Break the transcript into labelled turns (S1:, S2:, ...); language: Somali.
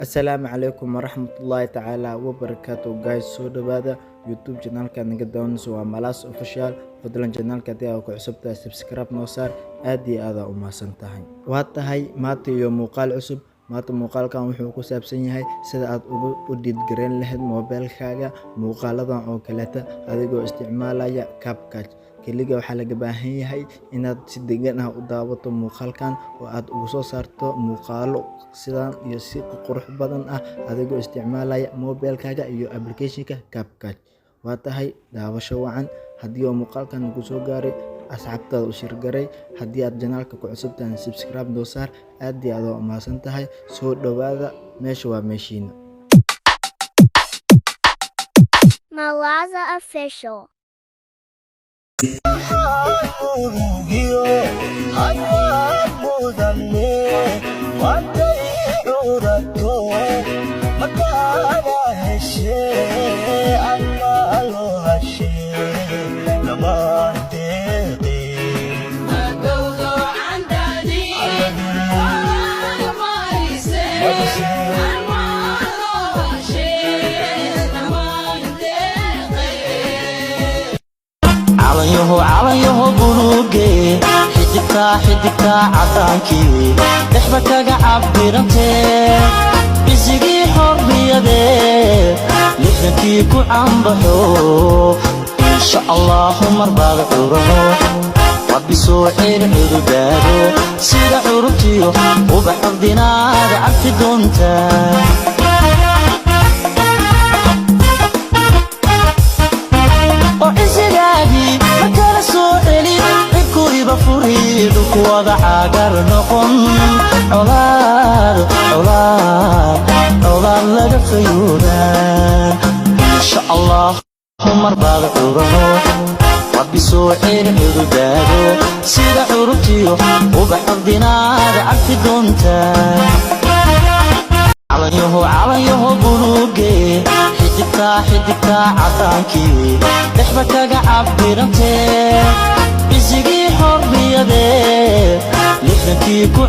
S1: Asalaamu calaykum waraxmatullaahi tacaala wabarakaatu. Guys, soo dhawaada YouTube channelka naga daawanayso waa Malas Official. Fadlan channelka haddii aad ku cusub tahay, subscribe noo saar. Aad iyo aad aa u mahadsan tahay. Waa tahay maanta iyo muuqaal cusub. Maanta muuqaalkan wuxuu ku saabsan yahay sida aad ugu edit gareyn lahayd moobilkaaga muuqaaladan oo kaleeta adigoo isticmaalaya CapCut. Keliga waxaa laga baahan yahay inaad si degan ah u daawato muuqaalkan oo aad ugu soo saarto muuqaalo sidan iyo si qurux badan ah adigoo isticmaalaya moobilkaaga iyo applicationka CapCut. Waa tahay, daawasho wacan. Haddii uu muuqaalkan ku soo gaaray, asxaabtaada u share garay. Haddii aad channelka ku cusub tahay, subscribe noo saar. Aad iyo aad u mahadsan tahay. Soo dhawaada, meesha waa meeshiina.
S2: Malaza Official.
S3: Murugiyo hayaan mudane waantay curato makaana heshe ama loo hashe lamaan deeqe.
S4: Calanyaho, calanyaho buluuge, xidigtaa, xidigtaa cadaankii dhexda kaga cabirantee, cisigii xorriyadee 60-kii ku cambaxo. Insha Allahu marbaad curano, Rabbi soo celi cududaado sida curubtiyo ubax ordinaad cabti doontaa. Oo cisigaagii ma kala soo celi, cirkuyba furi, dhulku wada cagar noqon, colaad, colaad, colaad laga fayoobaan. Insha Allah mar baad curano, Rabbi soo celi cududaado sida curubtiyo ubax ordinaad cabti doontaa. Calanyaho, calanyaho buluuge, xidigtaa, xidigtaa cadaankii dhexda kaga cabirantee, cisigii xorriyadee 60-kii ku.